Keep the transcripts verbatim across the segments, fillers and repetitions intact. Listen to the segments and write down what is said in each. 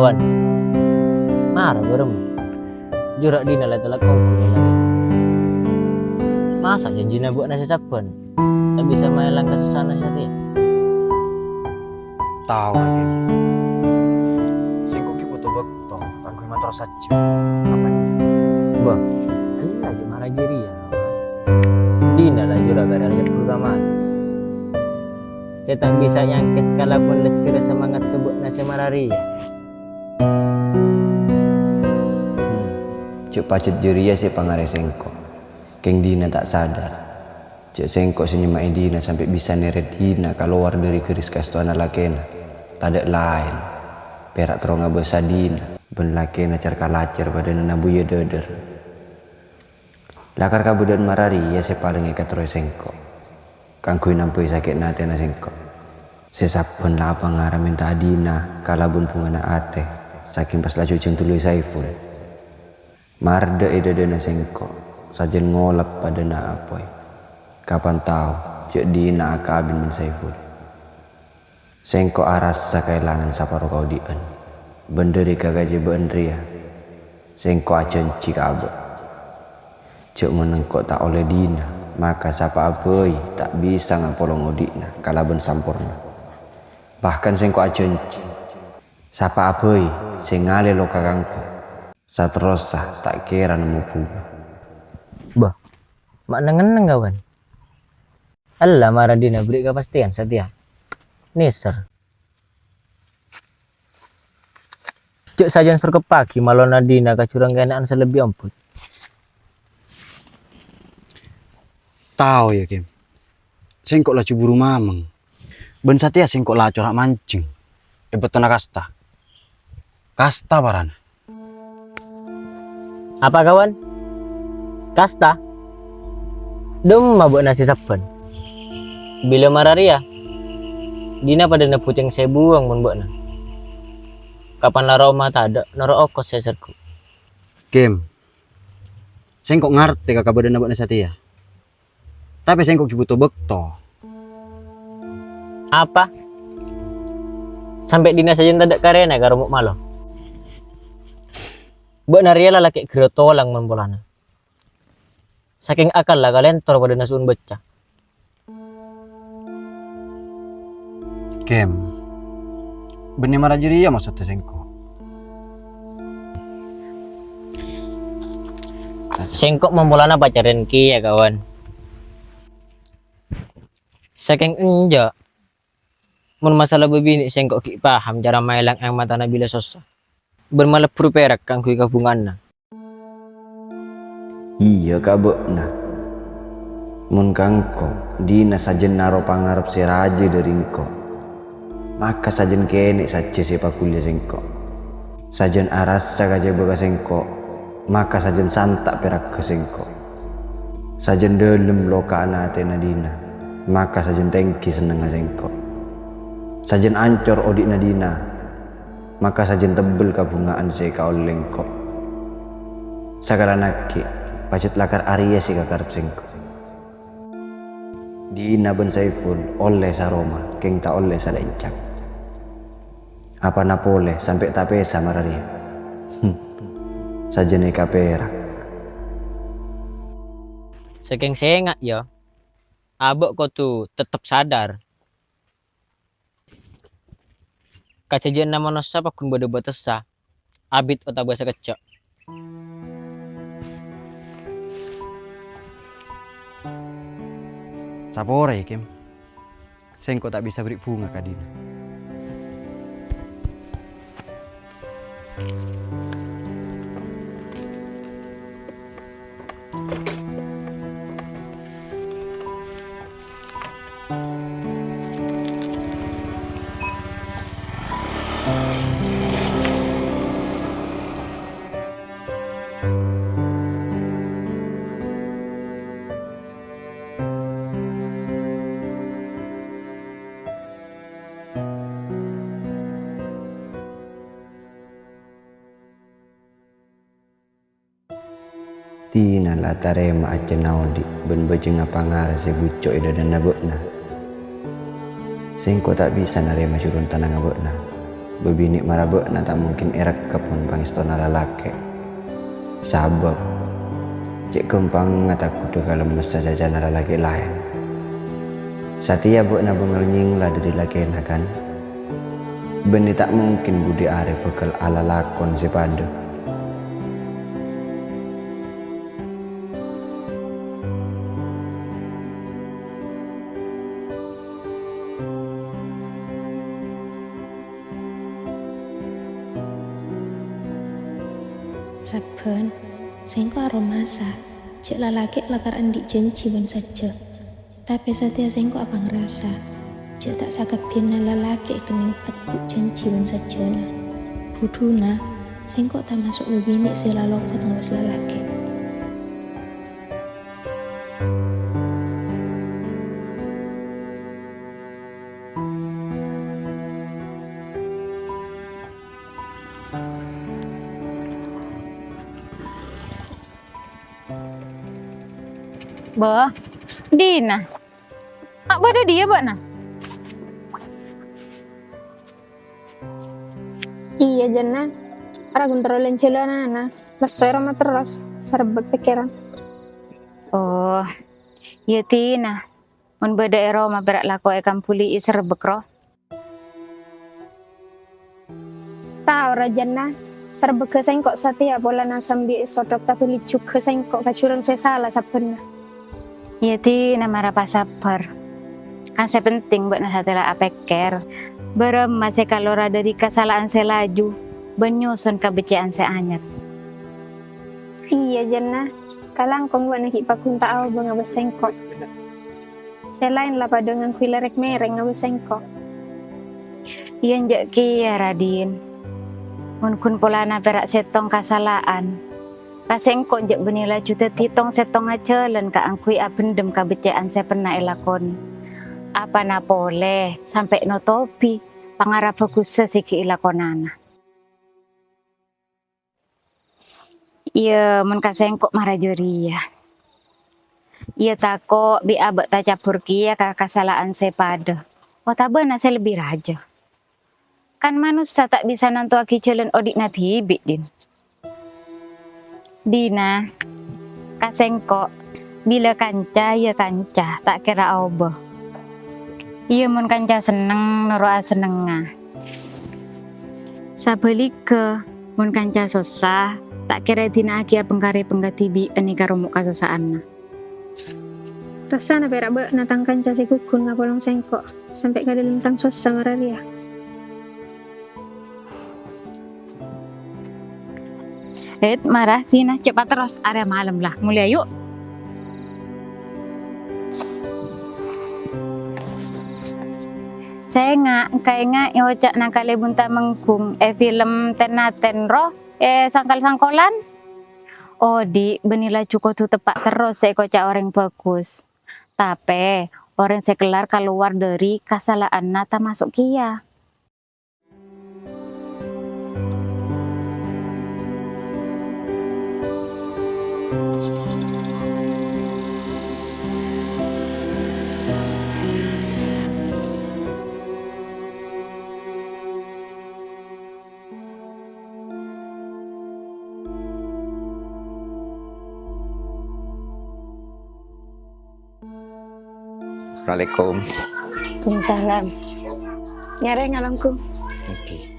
Wan, mara bârâmma. Jhâ' ra' Dina la ètolak ongghu lagi. Masa' janjina bâ'na sè sabbhân ta' bisa maèlang kasossa'anna satèya? Tao, Raden. Sèngko' ghi' bhuto bâkto kaangghuy mator sajjhân. Apa? Bâh, ella ghi' mara jârèya. Dina la jhâ' ra' karè lebbur ka mata. Sè ta' bisa èangkès kalabân lèjjhârra samangat ka bâ'na sè mara rèya. Hmm, jhâ' pajhât jârèya sè èpangarè sèngko'. Kèng Dina ta' sadar jhâ' sèngko' sè nyemma'è Dina sampè' bisa nèrèt Dina kalowar dhâri ghâris kastowana lakèna. Tadâ' laèn, pèra' terro ngabâsa Dina bân lakèna car-kalacèr padâna nabuya dâdâr. Lakar kabâdâ'ân mara rèya sè palèng èkaterrowè sèngko', kaangghuy nambhâi sakè'na atèna sèngko'. Sè sabbhân la apangara mènta'a Dina kalabân bhungana atè, sakèng pas laju jhâng dulus Saiful. Mardhâ è dhâdhâna sèngko', sajân ngolap padâna apoy. Kapan tao jhâ' Dina akabin bân Saiful. Sèngko' arassa kaèlangan saparo kaodi'ân, bân dhâri kakajhâbâ'ân rèya, sèngko' ajhânjhi ka abâ'. Jhâ' mon engko' ta' ollè Dina, maka sapa'a bhâi ta' bisa ngapolong odi'na kalabân samporna. Bahkan sèngko' ajhânjhi, sapa'a bhâi sè ngalè loka ka engko', saterrossa ta' kèra nemmo bhunga. Bâh, ma' neng-enneng, kawan. Ella mara Dina bherri' kapastèyan satèya. Nèser. Jhâ' sajân sorkeppaghi malona Dina ka jhurâng kèna'an sè lebbi ombhut. Tao, yâ, Kèm. Sèngko' laju buru mamèng. Bân satèya sèngko' la cora' manjheng è bâktona kasta. Kasta parana. Apa, kawan? Kasta? Dhâmma bâ'na sè sabbhân? Bilâ mara rèya, Dina padâ nebbhu cèng sè buwâng mon bâ'na. Kapan la roma tadâ' noro' okos sè serghu. Kèm, sèngko' ngartè ka kabâdâ'ânna bâ'na satèya. Tapè sèngko' ghi' bhuto bâkto. Apa? Sampè' Dina sajân tadâ' karèna èkaromo' malo. Bâ'na rèya lalakè' ghârâ tolang mon polana. Sakèng akalla kalèntor padâ nasu'un bâca. Kèm, bânnè mara jârèya maksoddhâ sèngko'. Sèngko' mon polana pacarèn kèya, kawan. Sakèng enjâ', mon masalah bâbinè' sèngko' ghi' paham cara maèlang è matana bilâ sossa, bân malebbhur pèrak kaangghuy kabhunga'anna. Iyâ, ka bâ'na. Mon ka engko', Dina sajân naro pangarep sè rajâ dhâri engko', maka sajân kènè' sajjhâ sè èpaghuli sèngko'. Sajân arassa kajhâbhâ ka sèngko', maka sajân santa' pèragghâ sèngko'. Sajân dhâlem loka'anna atèna Dina, maka sajân tèngghi sennengnga sèngko'. Sajân ancor odi'na Dina, maka sajân tebbel kabhunga'an sè èkaollè engko'. Sakalangkong, pajhât lakar arèya sè èkakarep sèngko'. Dina bân Saiful ollè saroma, kèng ta' ollè salèncak. Apana polè sampè' ta' pèsa mara rèya. Sajân èkapèrak. Sakèng sènga', yâ, abâ' kodhu tettep sadar. Kajhâjhiyânna manossa pagghun bâdâ bâtessa, abit otabâ sakejjhâ'. Saporè, Kèm. Sèngko' ta' bisa bherri' bhunga ka Dina. Dina la tarèma ajjhânna odi' bân bhâjhengnga pangarep sè bucco' è dhâdhâna bâ'na. Sèngko' ta' bisa narèma jhurun tanangnga bâ'na. Bâbinè' mara bâ'na ta' mungkin èrekkep mon pangèstona lalakè'. Sabâb, cè' ghâmpangnga taghudhâ kalemmessa cacana lalakè' laèn. Satèya bâ'na bângal nyèngla dhâri lakèna, kan? Bânnè ta' mungkin budi arè bhâkal alalakon sè padâ. Sabbhân, sèngko' aromasa, jhâ' lalakè' lakar andi' jhânjhi bân sajjhâ. Tapè satèya sèngko' apangrasa, jhâ' ta' sakabbhiyânna lalakè' èkennèng tegghu' jhânjhi bân sajjhâna. Budhuna, sèngko' tamaso' bâbinè' sè la lopot ngabâs lalakè'. Bâh, dinah. Ta' bâdâ dhiyâ bâ'na? Iyâ, Jânna. Raghun terro lan-jhâlânanna. Lesso è roma terros, sarebbek pèkkèran. Oh, iyâ, dinah. Mon bâdâ è roma pèra' lako èkambuli'i sarebbek, ro. Tao, ra, Jânna, sarebbhâ sèngko' satèya polana sambi èsodhok tabâli jhughâ sèngko' ka jhurâng sè sala sabbhânna. Iyâ, dinah mara pasabbhâr. Kan sè penting bâ'na satèya la apèkkèr, bârâmma sè kalowara dhâri kasala'an sè laju bân nyoson kabeccè'an sè anyar. Iyâ, Jânna, kalangkong bâ'na ghi' paggun ta' aobâ ngabâs sèngko'. Sè laèn la padâ ngangghuy lèrèk mèrèng ngabâs sèngko'. Iyâ, enjâ' kèya, ra, Din. Mon ghun polana pèra' sèttong kasala'an, la sèngko' enjâ' bânnè laju dhâddhi tong-sèttongnga jhâlân kaangghuy abhendhem kabeccè'an sè pernah èlakonè. Apana polè sampè' notobhi pangarep bhâghussa sè ghi' èlakonana. Iyâ, mon ka sèngko' mara jârèya. Iyâ, tako' bi' abâ' tacabbhur kèya ka kasala'an sè padâ, otabâna sè lebbi rajâ. Kan manossa ta' bisa nantowaghi jhâlân odi'na dhibi', Din. Dinah, ka sèngko', bilâ kanca, yâ kanca, ta' kèra aobâ. Iyâ, mon kanca senneng, noro' asennengnga. Sabhâligghâ, mon kanca sossa, ta' kèra èdina'aghi apangkarè pangkadhibi'ân èkaromo' kasossa'anna. Rassana pèra' bâ'na tang kanca sè ghugun ngapolong sèngko', sampè' ka dâlem tang sossa mara rèya. Et, mara, dinah, cè' paterros, arèya malem la. Molèya, yu'. Sènga', kaènga'è oca'na Kalèbun Tamenggung è film Ten-Naten, ro, è sangkal-sangkolan. Odi' bânnè laju kodhu teppa' terros sè èkoca' orèng bhâghus. Tapè, orèng sè kellar kalowar dhâri kasala'anna tamaso' kèya. Assalamualaikum. Waalaikumsalam. Nyarè ngalangkung. Oke.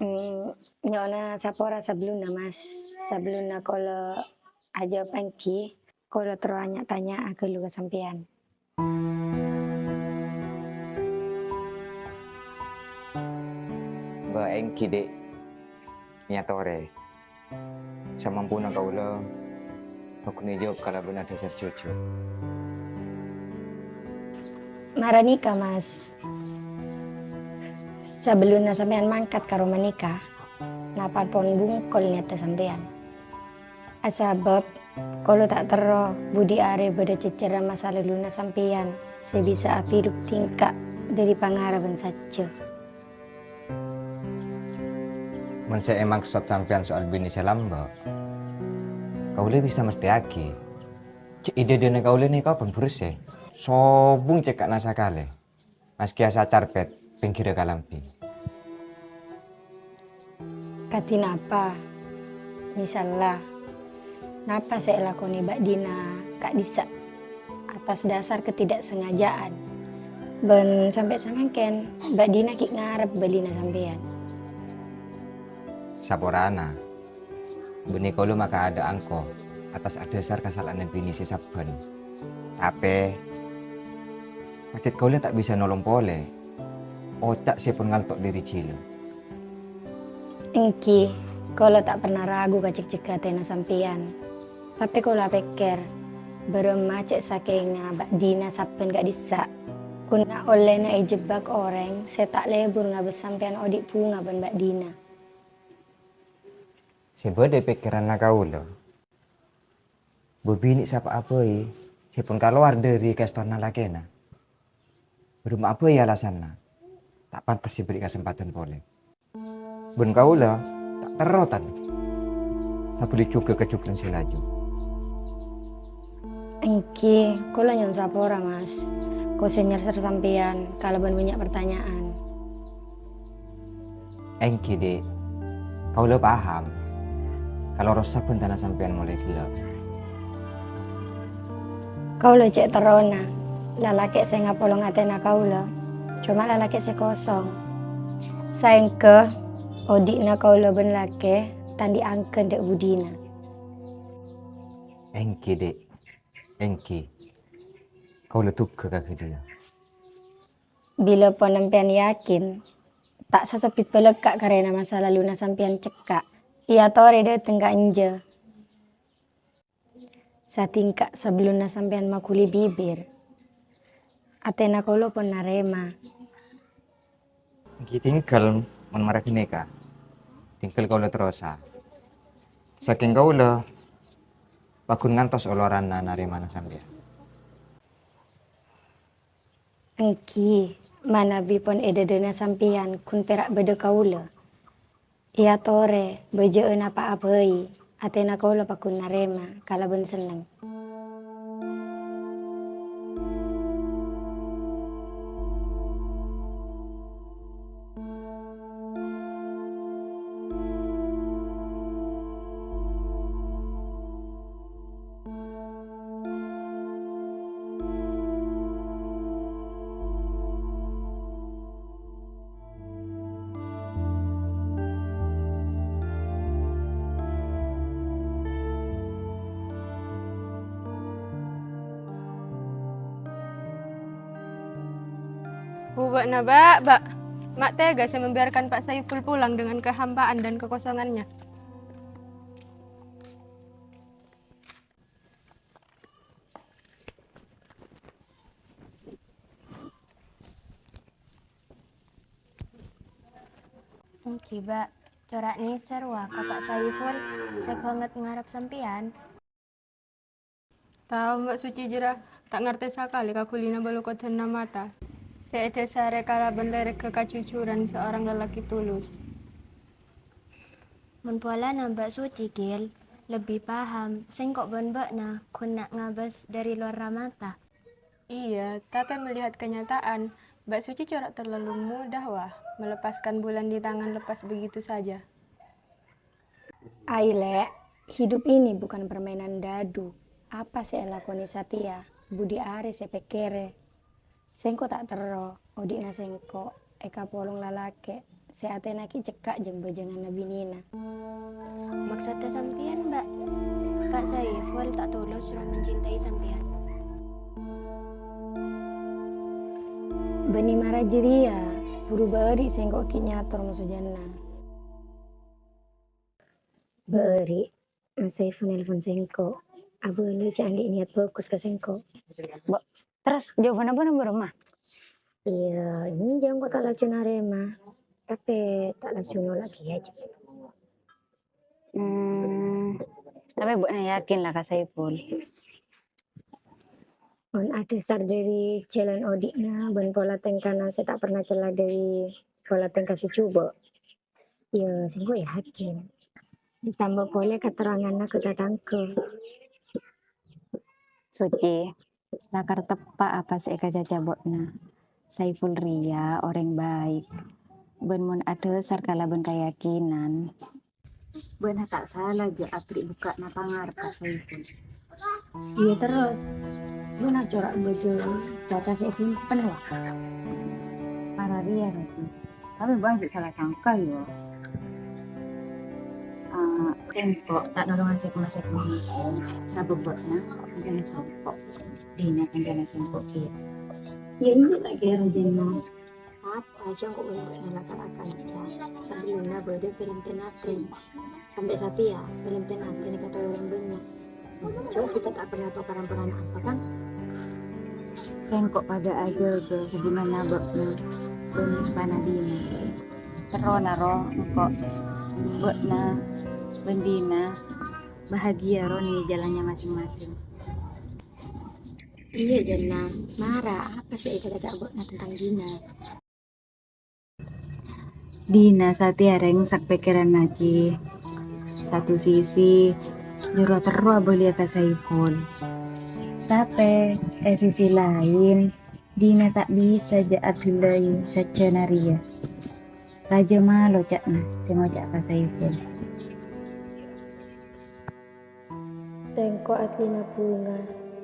Hmm, nyo'ona sapora sabellunna, Mas. Sabellunna kaulâ ajâwâb èngghi, kaulâ terro nya-tanya'a ghâllu ka sampèyan. Bâ, èngghi, Dik. Èyatorè. Samampuna kaulâ, paggun èjâwâb kalabân adhâsar jujur. Mara nèka, Mas. Sabellunna sampèyan mangkat ka roma nèka, napa pon bungkol niyadhâ sampèyan. Asabâb, kaulâ ta' terro budi arè bâdâ cècèrra masa laluna sampèyan sè bisa apirup tingka' dâri pangarep bân sajjhâ. Mon sè èmaksod sampèyan soal binè sè lambâ', kaulâ bisa mastèyaghi jhâ' è dâdâna kaulâ nèka bân burse, sobung cèka'na sakalè, maskè asacarpèt pèngghirra kalambhi. Kadhi napa? Misalla, napa sè èlakonè ba'dina ka'dissa' atas dasar ketidaksengajaan? Bân sampè' samangkèn, ba'dina ghi' ngarep bâlina sampèyan. Saporana, bânnè kaulâ makaadâ' angko atas adhâsar kasala'anna binè sè sabbhân. Tapè, pajhât kaulâ ta' bisa nolong polè oca' sè pon ngalto' dâri jhilâ. Èngghi, kaulâ ta' perna ragu ka cekcekka atèna sampèyan. Tapè kaulâ pèkkèr, bârâmma cè' sakènga ba'dina sabbhân ka'dissa' ghun na' ollèna èjebbhâk orèng sè ta' lebur ngabâs sampèyan odi' bhunga bân ba'dina. Sè bâdâ è pèkkèranna kaulâ, bâbinè' sapa'a bhâi sè pon kalowar dâri kastona lakèna. Bârâmma'a bhâi alasanna, ta' pantes èberri' kasempadhân polè. Bân kaulâ ta' terro, tan. Sabâli jhughân ka jhughân sè laju. Èngghi, kaulâ nyo'on sapora, Mas. Kaulâ sè nyèrsèr sampèyan kalabân bânnya' partanya'an. Èngghi, Dik. Kaulâ paham. Kalorossa bhântana sampèyan molaè ghellâ'. Kaulâ cè' terrona, lalakè' sè ngapolong atèna kaulâ, coma lalakè' sè kosong. Saèngghâ odi'na kaulâ bân lakè' ta' andi' angghendhâ' budina. Èngghi, Dik. Èngghi. Kaulâ dhugghâ ka ghâdhiyâ. Bilâ pon sampèyan yakin, ta' sasebbhit bâlâkka' karèna masa laluna sampèyan cekka', èyatorè dâteng ka'enjâ. Satingka' sabellunna sampèyan maghuli bibir, atèna kaulâ pon narèma. Èngghi tinggal mon mara ghânèka. Tinggal kaulâ terrosa. Sakèng kaulâ paggun ngantos oloranna narèmana sampèyan. Èngghi, manabi pon è dâdâna sampèyan ghun pèra' bâdâ kaulâ. Èyatorè, bâjâ'â napa'a bhâi, atèna kaulâ paggun narèma kalabân senneng. Bâbâ'na, Ba', Ba'. Ma' tega saya membiarkan Pak Saiful pulang dengan kehampaan dan kekosongannya. Èngghi, Ba'. Cora' nèser, wa, ka Pak Saiful. Sè bângèt ngarep sampèyan. Tao, Mbak Suci jârèya ta' ngartè sakalè ka ghulina bâlâ kodhâna mata sè èdhâsarè kalabân lèrègghâ kajujuran seorang lelaki tulus. Mon polana Mbak Suci, Gil, lebbi paham, sèngko' bân bâ'na ghun na' ngabâs dâri lowar mata. Iya, tapè melihat kenyataan, Mbak Suci cora' terlalu mudah, wah, melepaskan bulan di tangan lepas begitu saja. Ai, Lè', hidup ini bukan permainan dadu. Apa sè èlakonè satèya, budi arè sè èpèkkèrè. Sèngko' ta' terro, odi'na sèngko' èkapolong lalakè' sè atèna ghi' cekka' jâng-bâjânganna binèna. Maksodda sampèyan, Mbak? Pak Saiful ta' tulus soro mencintai sampèyan. Bânnè mara jârèya, buru bâri' sèngko' ghi' nyator moso jâna. Bâri'. Saiful nelpon sèngko'. Abâli jâ' andi' niat bhâghus ka sèngko'. Bo-, terros jâwâbbhâ bâ'na bârâmma? Iyâ, iyâ, sèngko' ta' laju narèma. Tapè ta' laju nolak kèya, jâ'. Hmm, tapè bâ'na yakin la ka Saiful? Mon adhâsar dhâri jhâlân odi'na bân pola tèngkana sè ta' pernah cella dhâri pola tèngka sè jhubâ', iyâ, sèngko' yakin. Ditambâ polè katerranganna ka tatangghâ. Suci, lakar teppa' apa sè èkacaca bâ'na. Saiful rèya orèng baik, bân mon adhâsar kalabân kayakinan, bâ'na ta' sala jâ' aberri' bukka'na pangarep ka Saiful. Iyâ, terros, bâ'na cora' bâjâ caca sè èsimpen, wa. Mara rèya, Roji. Tapè bâ'na jâ' sala sangka, yâ. Ah, sèngko' ta' nolongan sèngko', sabâb bâ'na kancana sèngko'. Dina kancana sèngko' kèya. Iyâ, iyâ, ta' kèra, Jennang. Apa sèngko' bân bâ'na lakar akanca? Sabellunna bâdâ film Ten-Aten. Sampè' satèya, film Ten-Aten èkataoè orèng bânnya'. Cuma kita tak pernah tukaran peran apa, kan? Sèngko' padâ ajâgâ hubunganna bâ'na bân Miss Panadina. Terrona ro engko' bâ'na bân Dina bahagia ro neng jhâlânna masing-masing. Iyâ, Jennang. Mara, apa sè èkacaca bâ'na tentang Dina? Dina satèya rèngsek pèkkèranna, Ci. Satu sisi, jârowa terro abâliyâ ka Saiful. Tapè, è sisi laèn, Dina ta' bisa jâ' abhilâi sajjhâna rèya. Rajâ malo ca'na sè ngoca' ka Saiful. Sèngko' asllina bhunga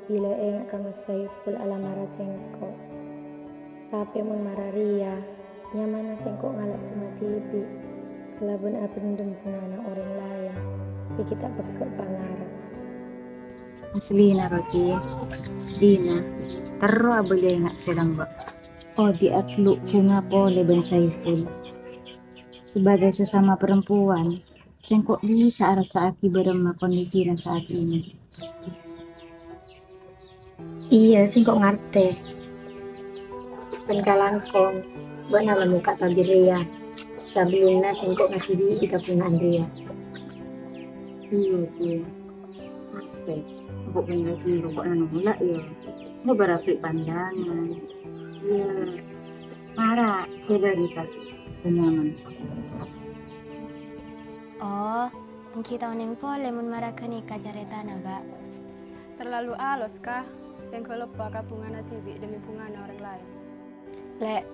bilâ enga' ka Mas Saiful alamara sèngko'. Tapè mon mara rèya, nyamanna sèngko' ngala' bhunga dhibi' kalabân apendem bhungana orèng laèn sè ghi' ta' pegghâ' pangarep. Asllina, Roji, Dina terro abâliyâ enga' sè lambâ'. Odi' aghlu' bhunga polè bân Saiful. Sebagai sesama perempuan, sèngko' bisa arassa'aghi bârâmma kondisina saat ini. Iyâ, sèngko' ngartè. Bân kalangkong, bâ'na la mokka' tabir rèya. Sabellunna sèngko' ngasibi tabungan rèya. Iyâ, Ci. Apa? Engko' bân lagi rokok nolak, yâ. Engko' bârâ' bâli' pandangan. Iyâ. Mara, coba di tas. Senyaman. Oh, èngghi ta' onèng polè mon mara ghânèka carètana, Mbak. Terlalu alus, Kak. Sèngko' loppa ka bhungana dhibi' demi bhungana orèng laèn. Lè',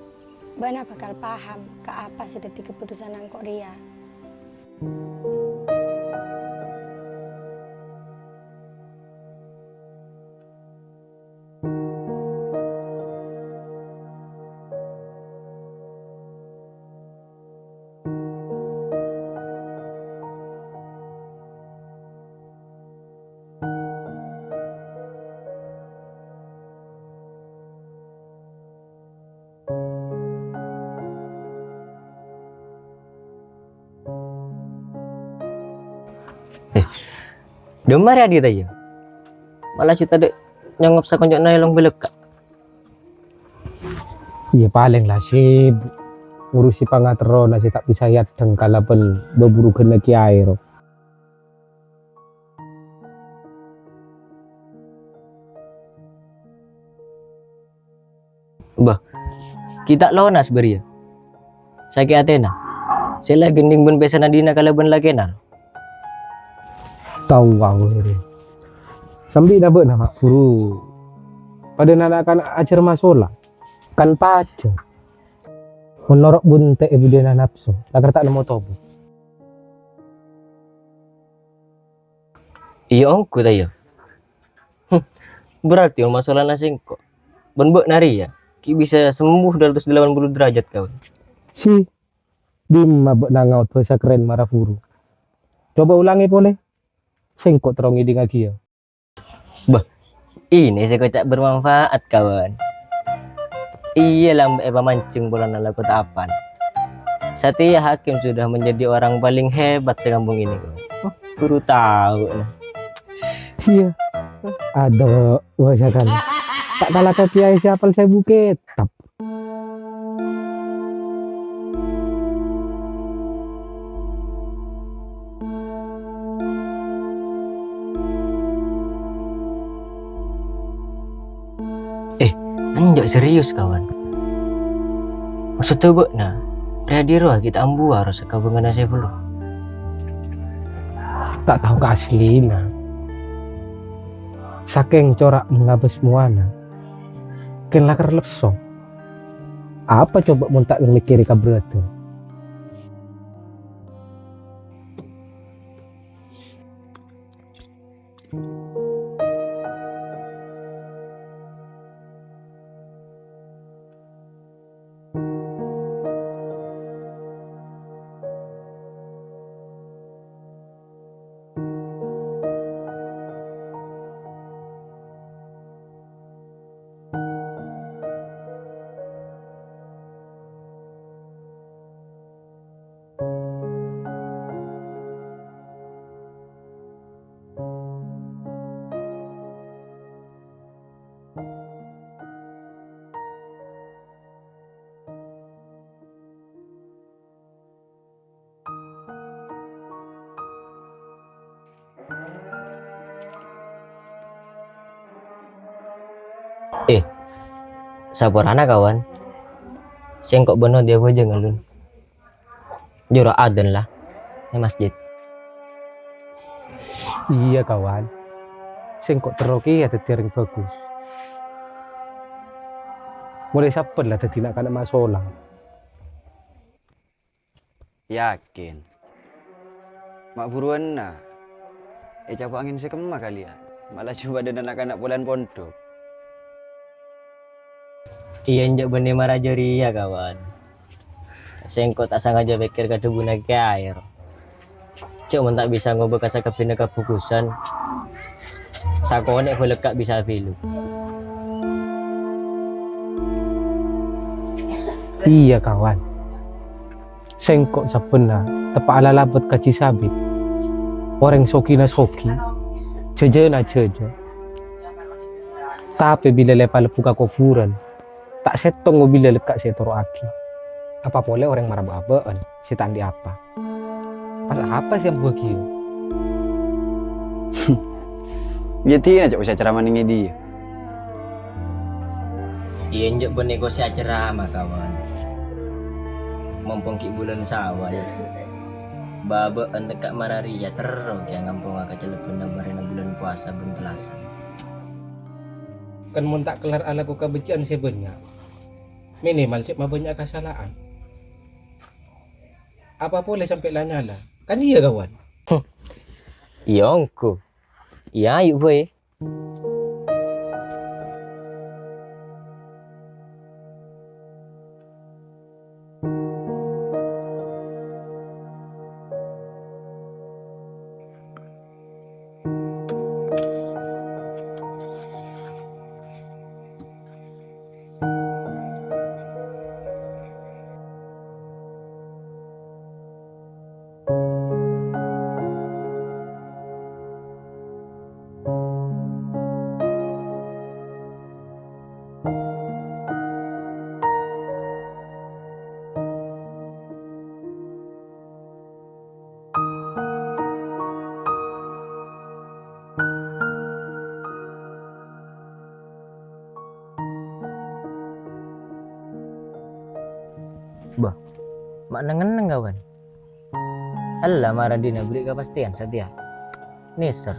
bâ'na bhâkal paham ka apa sè dhâddhi kaputusanna engko' rèya. Eh, dâ' emma rè Adi, ta' iyâ? Ma' laju tadâ' nyongop sakonco'na è long bâlâkka'. Iyâ, palèng la sibuk ngurusi pangaterrona sè ta' bisa èaddhâng kalabân bhâbhurughânna kèyaè ro. Bâh, ghi' ta' lonas bâriyâ. Sakè' atèna. Sè la èghendhing bân pèssèna Dina kalabân lakèna. Tao, tao, rè. Sambi na bâ'na, Ma', buru padâ na'-kana' ajhâr masola. Kan pajhât. Mon noro' bunte' è budina napso, lakar ta' nemmo tobu. Iyâ ongghu, ta' iyâ? Huh, berarti mon masolana sèngko' bân bâ'na rèya ghi' bisa sembuh dua ratus delapan puluh derajat, kawan. Si, dimma bâ'na ngaot bhâsa keren mara buru? Coba ulangi polè. Sèngko' terro ngèdingngaghi, yâ. Bâh, ini sè koca' bermanfaat, kawan. Iyâ, lambâ' èpamancèng polana la kotapan. Satèya Hakim sudah menjadi orang paling hebat sekampung ini, kawan. Huh. Buru tao. Iyâ. Adhu, wah, sakan. Ta' kala kopi aè sè apal sèbu kètab. Eh, enjâ' serius, kawan. Maksodda bâ'na, rèya dhiro ghi' ta' ambu arosa kabânganna Saifullah. Ta' tao kaaslina. Sakèng cora' mangabâs mowana, kèng lakar lesso. Apa coba mon ta' mèkkèrè kaberrâdhân? Eh, saporana, kawan. Sèngko' bân Nodi abhâjâng, alun. Jârèya adzan la, è masjid. Iyâ, kawan. Sèngko' terro kèya dhâddhi orèng bhâghus. Molaè sabbhân la dhâddhi na'-kana' masola. Yakin. Ma' buruwânna. Ècapo' angèn sè kemma kalèyan. Ma' laju padâ na'-kana' polana pondhuk. Iyâ, enjâ' bânnè mara jârèya, kawan. Sèngko' ta' sangajâ pèkkèr ka dhâbuna Kè Aèr. Jâ' mon ta' bisa ngobâ ka sakabbhiyânna kabhâghusân, sakonè' bâlâkka' bisa abilu. Iyâ, kawan. Sèngko' sabbhânna teppa' alalabât ka Ji Sabit. Orèng sogina sogi, jhâjâna jhâjâ. Tapè bilâ lè-, palebbu ka kobhurân, ta' sèttong bilâ lekka' sè ètoro'aghi. Apa polè orèng mara bâ'-abâ'ân sè ta' andi' apa? Pas apa sè èbâgiyâ? Iyâ, dina, ca'na sè acerama neng è dhiyâ. Iyâ, enjâ' bânnè kosè acerama, kawan. Mompong ghi' bulân Syawal. Bâ'-abâ'ân tekka' mara rèya terro kèya ngamponga kacalebbhânna marèna bulân powasa bân tellasan. Kan mon ta' kellar alako kabhecce'an sè bânnya', minimal cè' mabânnya' kasala'an. Apa polè sampè' la nyala? Kan iyâ, kawan? Iyâ, ongghu. Iyâ, ayu' bhâi. Bâh, ma' neng-enneng, kawan. Ella mara dhina bherri' kapastèyan satèya. Nèser.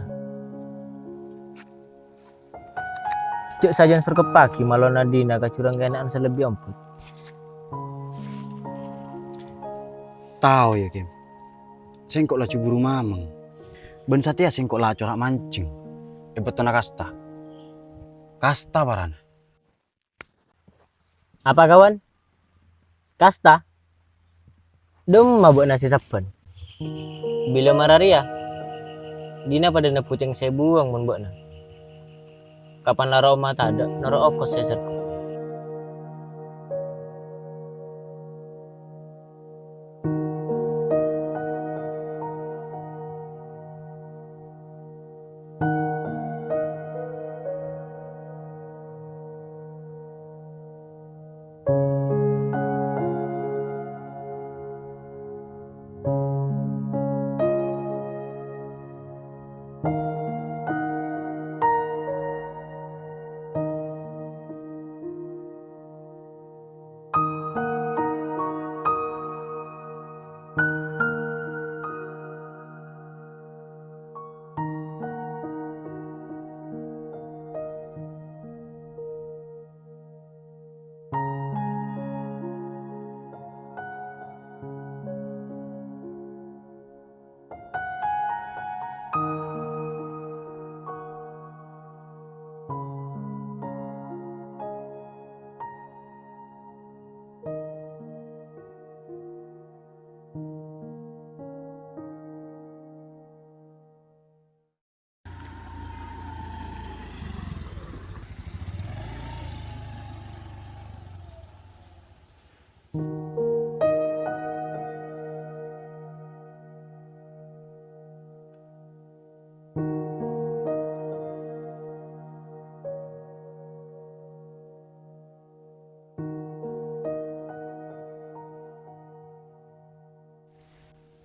Jâ' sajân serkeppaghi malona dhina ka jurang kèna'an sè lebbi ombhut. Tao, yâ, Kim. Sèngko' laju buru mameng. Bân satèya sèngko' la cora' manjeng è bâktona kasta. Kasta parana. Apa, kawan? Kasta? Dâmma bâ'na sè sabbhân? Bilâ mara rèya? Dhina padâ nebbhu cèng sè buwâng mon bâ'na. Kapan la roma tadâ' noro' okos sè serko.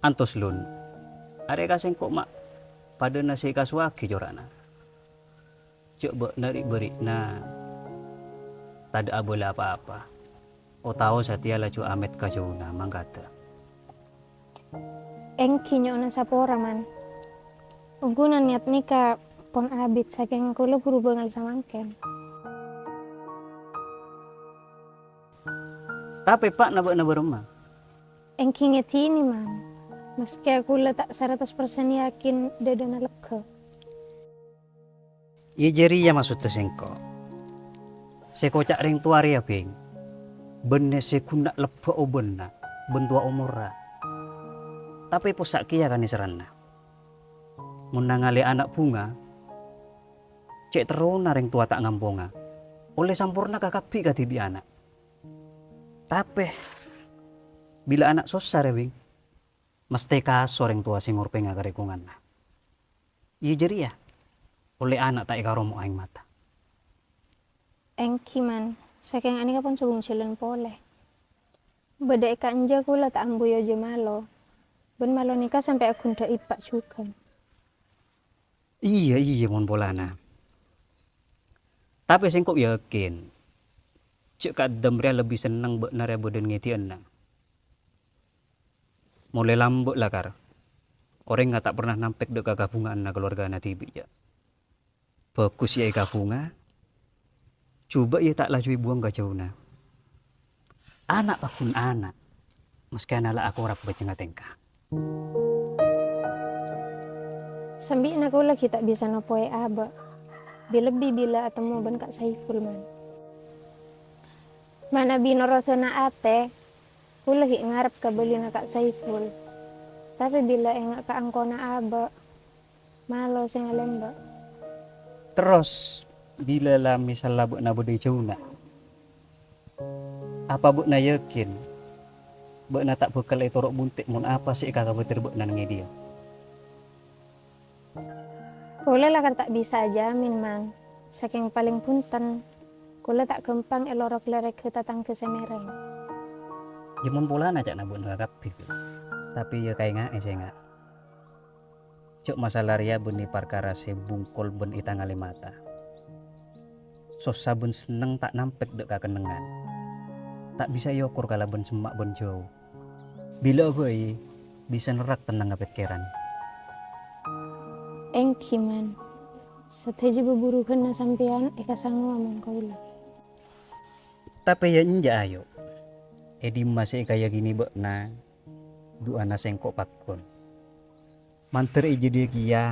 Antos, Lun. Arè ka sèngko' ma' padâna sè èkasuwaghi cora'na. Jhâ' bâ'na ri'-bâri'na tadâ' abâlâ pa-apa. Otabâ satèya laju amèt ka jhâuna mangkadâ. Èngghi nyo'ona sapora, Man. Ongghuna niyat nèka pon abit sakèng kaulâ buru bângal samangkèn. Tapè eppa'na bâ'na bârâmma? Èngghi ngèdhini, Man. Maskè kaulâ ta' saratos persen yakin dhâdhâna lega. Iyâ jârèya maksoddhâ sèngko'. Sè èkoca' rèng towa rèya, Bhing, bânnè sè ghun na' lebbâ' obâna bân towa omorra. Tapè possa' kèya kanèserranna. Mon nangalè ana' bhunga, cè' terrona rèng towa ta' ngamponga, ollè samporna kakabbhi kadhibi' ana'. Tapè bilâ ana' sossa rèya, Bhing, mesthè kaso rèng towa sè ngorpènga karèkonganna. Iyâ jârèya, ollè ana' ta' èkaromo aèng mata. Èngghi, Man, sakèng anèka pon sobung jhâlân polè. Bâdâ è ka'enjâ kaulâ ta' ambu èojâ malo, bân malo nèka sampè' aghun dâ' eppa' jhughân. Iyâ, iyâ, mon polana. Tapè sèngko' yakin, jhâ' ka'dinto rèya lebbi senneng bâ'na rèya bâdân ngèdhina. Molè lambâ' lakar, orèngnga ta' perna nampèk dâ' ka kabhunga'anna kalowargana dhibi', jhâ'. Bhâghus iyâ èkabhunga, jhubâ' iyâ ta' laju èbuwâng ka jhâuna. Ana' paggun ana', maskè ana' la akorap bâjângnga tèngka. Sambi'na kaulâ ghi' ta' bisa nopoè abâ', bi-, lebbi bilâ atemmo bân Ka' Saiful, Man. Manabi norodhâna atè, kaulâ ghi' ngarep ka bâlina Ka' Saiful. Tapè bilâ enga' ka angkona abâ', malo sè ngalembâ'. Terros, bilâ la mèsalla bâ'na bâdâ è jhâuna, apa bâ'na yakin bâ'na ta' bhâkal ètoro' bunte' mon apa sè èkakabâtèr bâ'na neng è dhiyâ? Kaulâ lakar ta' bisa ajhâmin, Man. Sakèng palèng bhunten, kaulâ ta' ghâmpang èlorok-lèrèghâ tatangghâ sè mèrèng. Yâ, mon polana ca'na bâ'na kakabbhi, tapè yâ kaènga'è sènga'. Jhâ' masala rèya bânnè parkara sè bungkol bân ètangalè mata. Sossa bân senneng ta' nampèk dâ' kakennengngan. Ta' bisa èokor kalabân semma' bân jhâu. Bilâ bhâi bisa nerrak tennengnga pèkkèran. Èngghi, Man. Sadhâjâ bhâbhurughânna sampèyan èkasangowa mon kaulâ. Tapè yâ enjâ', ayo. È dimma sè èkayakinè bâ'na, du'ana sèngko' paggun. Mandhâr è jâdiyâ kèya,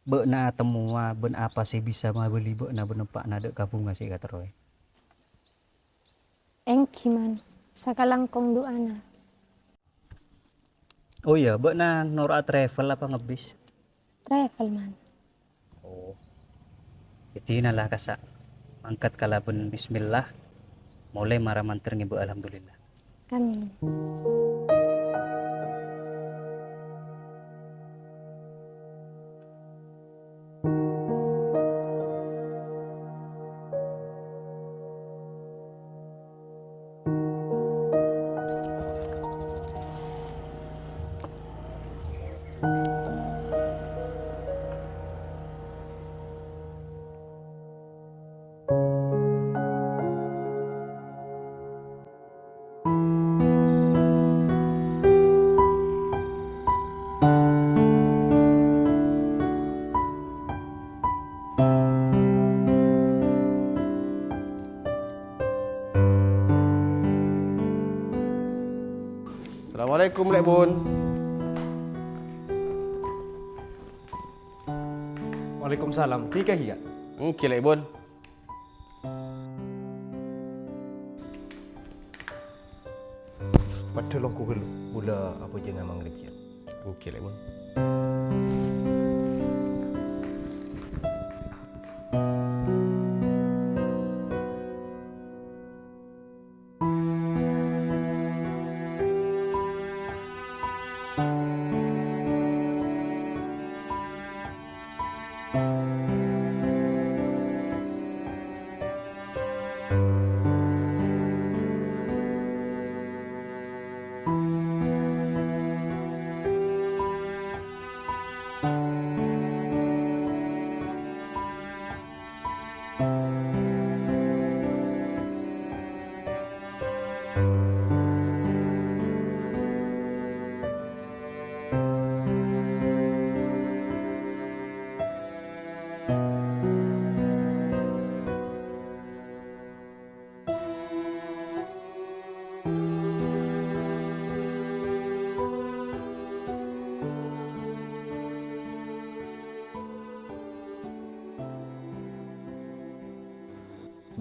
bâ'na atemmowa bân apa sè bisa mabâli bâ'na bân eppa'na dâ' ka bhunga sè èkaterrowè. Èngghi, Man, sakalangkong du'ana. Oh iyâ, bâ'na noro'a travel apa ngebbis? Travel, Man. Oh. Èdina la kassa'. Mangkat kalabân bismillah, molè mara mandhâr ngibâ alhamdulillah. Amin. Assalamualaikum, Lè' Bun. Waalaikumsalam. Dhika, iyâ? Èngghi, Lè' Bun. Padhâ longghu ghâllu, bulâ abhâjânga maghrib, yâ. Èngghi, Lè' Bun.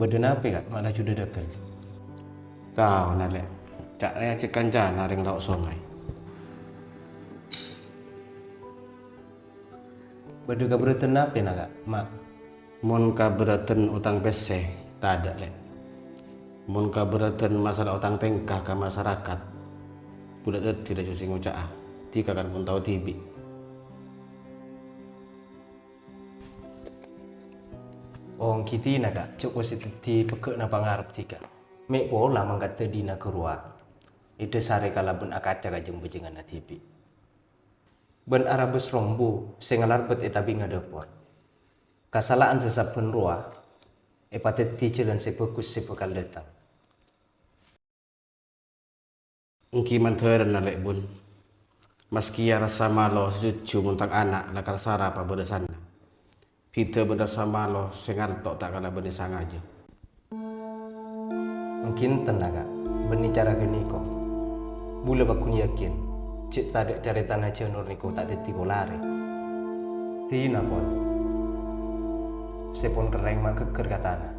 Bâdâ napè, Ka', ma' laju dâdâghân? Taona, Lè'. Ca' rèya cè' kancana rèng Lao' Songay. Bâdâ kabherrâddhân napè, na, Ka', ma'? Mon kabherrâddhân otang pèssè, tadâ', Lè'. Mon kabherrâddhân masalah otang tèngka ka masarakat, bulâ dhâddhi laju sè ngoca'a, dhika kan pon tao dhibi'. Oh, ènggi dhina, Ka', jhâ' kosè dhâddhi pegghâ'na pangarep dhika. Mè' pola mangkat dhâddhi naghârowa, èdhâsarè kalabân akaca ka jâng-bhâjânganna dhibi'. Bân arabâs rombu sè ngalarbet è tabingnga dâpor. Kasala'an sè sabbhân rowa èpadhâddhi jhâlân sè bhâghus sè bhâkal dâteng. Ènggi mandhârânna, Lè', Bun. Maskè arassa malo sè jhujhu mon tang ana' la karsara pabârâsanna. Bhidhâ bân rassa malo sè ngalto' ta' kalabân èsangajâ. Ènggi enten, Ka', bânnè cara ghânèka. Bulâ pagghun yakin, jhâ' tadâ' carètana Janur nèko ta' dhâddhi kolarè. Dhina pon, sè pon kerrèng ma' ghâgghâr ka tana,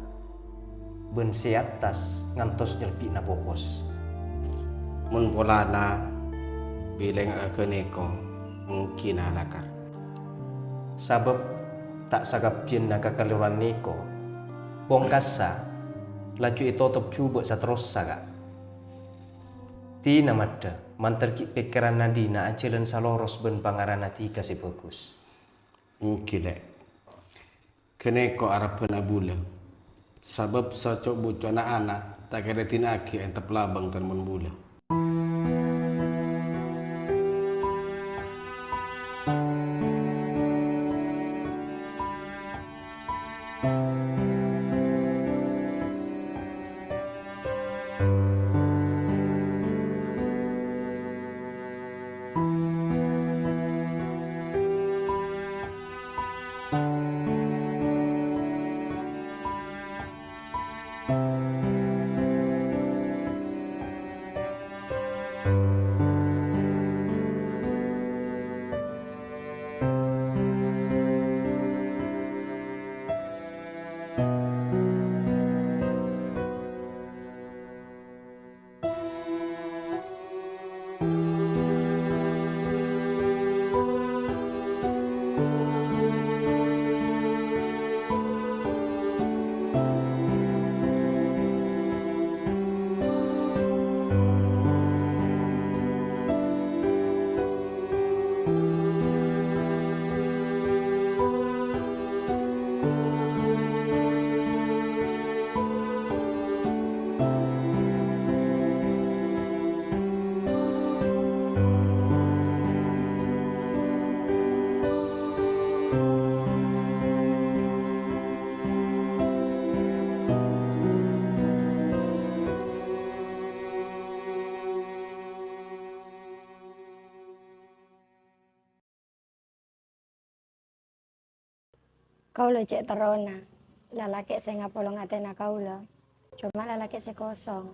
bân sè attas ngantos nyelbi'na popos. Mon polana bilèngnga ka ghânèka, ènggi nalakar. Sabâb ta' sakabbhiyânna kakalèrowan nèko pongkassa laju ètotop jhubâ' saterrossa, Ka'. Dhina maddhâ, mandhâr ghi' pèkkèranna dhina ajhâlân saloros bân pangarana dhika sè bhâghus. Ènggi, Lè'. Ghânèka arebbhâna bulâ, sabâb saco'-buco'na ana' ta' kèra èdina'aghi èntep labâng tan mon bulâ. Kaulâ cè' terrona, lalakè' sè ngapolong atèna kaulâ, coma lalakè' sè kosong.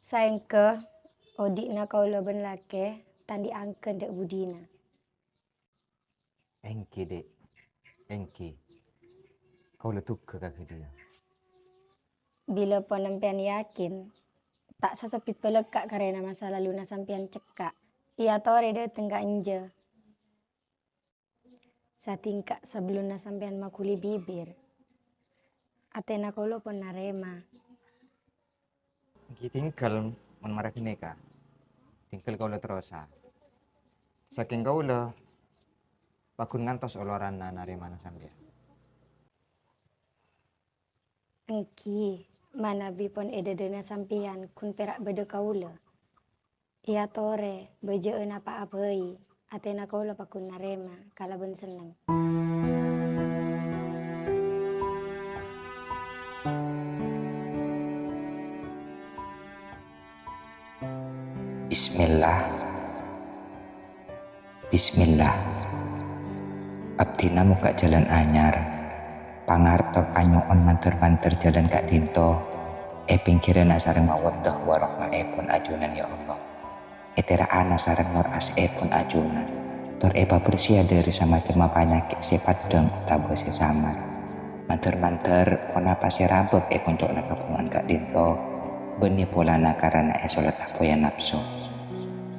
Saèngghâ odi'na kaulâ bân lakè ta' andi' angghân dâ' budina. Èngghi, Dhi'. Èngghi. Kaulâ duga ka ghâdhiyâ. Bilâ pon sampèyan yakin, ta' sasebbhit bâlâkka' karèna masa laluna sampèyan cekka', èyatorè dâteng ka'enjâ. Satingka' sabellunna sampèyan maghuli bibir, atèna kaulâ pon narèma. Èngghi tinggal mon mara ghânèka. Tinggal kaulâ terrosa. Sakèng kaulâ paggun ngantos oloranna narèmana sampèyan. Èngghi, manabi pon è dâdâna sampèyan ghun pèra' bâdâ kaulâ. Èyatorè, bâjâ'â napa'a bhâi, atèna kaulâ paggun narèma kalabân senneng. Bismillah. Bismillah. Abdhina mokka' jhâlân anyar. Pangarep tor anyo'on mandhâr-mandhâr jhâlân ka'dinto, è pèngghirrâ sareng mawaddah warahma'èpon ajunan, ya Allah. Ètèra'ana sareng nor asè'èpon ajunan, tor èpabhersèya dâri samacemma panyakèt sè paddhâng otabâ sè samar. Mandhâr-mandhâr ponapa sè rabâk è konco'na kabhungan ka'dinto, bânnè polana karana èsolat apoya napso.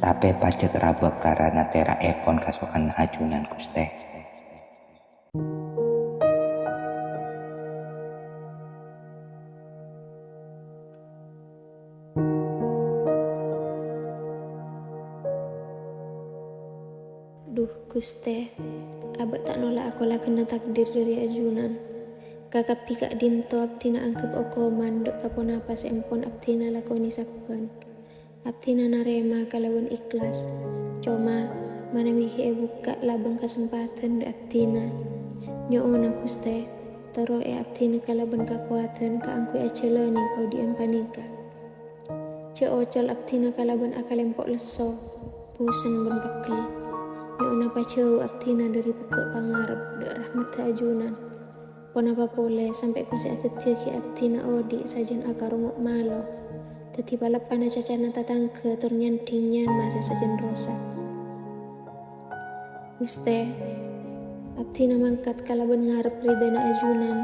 Tapè pajhât rabâk karana tèra'èpon kasokanna ajunan, Ghustè. Dhu, Ghustè, abâ' ta' nolak akoladhânna takdir dhâri ajunan. Kakabbhi ka'dinto abdhina angghep okoman dâ' ka ponapa sè ampon abdhina lakonè sabbhân. Abdhina narèma kalabân ikhlas. Coma, manabi ghi' èbukka' labâng kasempadhân dâ' abdhina. Nyo'ona, Ghustè, toro'è abdhina kalabân kakowadhân kaangghuy ajhâlânè kaodi'ân panèka. Jhâ' ocol abdhina kalabân akalèmpo' lesso, bhusen bân peggel. Nyo'ona pajhâu abdhina dhâri pegghâ' pangarep dâ' rahmaddhâ ajunan. Ponapa polè sampè' kosè adhâddhiyâghi abdhina odi' sajân akarongngo' malo, dhâddhi paleppana cacana tatangghâ tor nyandhing nyama sè sajân rosak. Ghustè, abdhina mangkat kalabân ngarep ridhâna ajunan,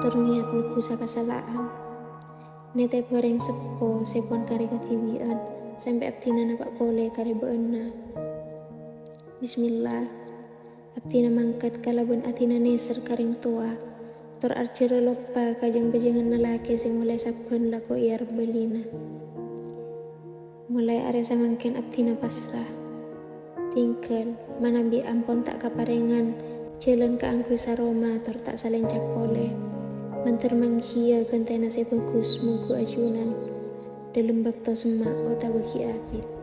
tor niyat nebbusa kasala'an. Nètèbhâ rèng seppo sè pon karè kadhibi'ân, sampè' abdhina napa' polè karè bâ'na. Bismillah. Abdhina mangkat kalabân atèna nèser ka rèng towa, tor arjhârâ loppa ka jâng-bhâjânganna lakè sè molaè sabbhân lako èarep bâlina. Molaè arè samangkèn abdhina pasra. Tinggal, manabi ampon ta' kaparèngan jhâlân kaangghuy saroma tor ta' salèncak polè. Mandhâr manggiyâ ghântèna sè bhâghus mongghu ajunan, dhâlem bâkto semma' otabâ ghi' abit.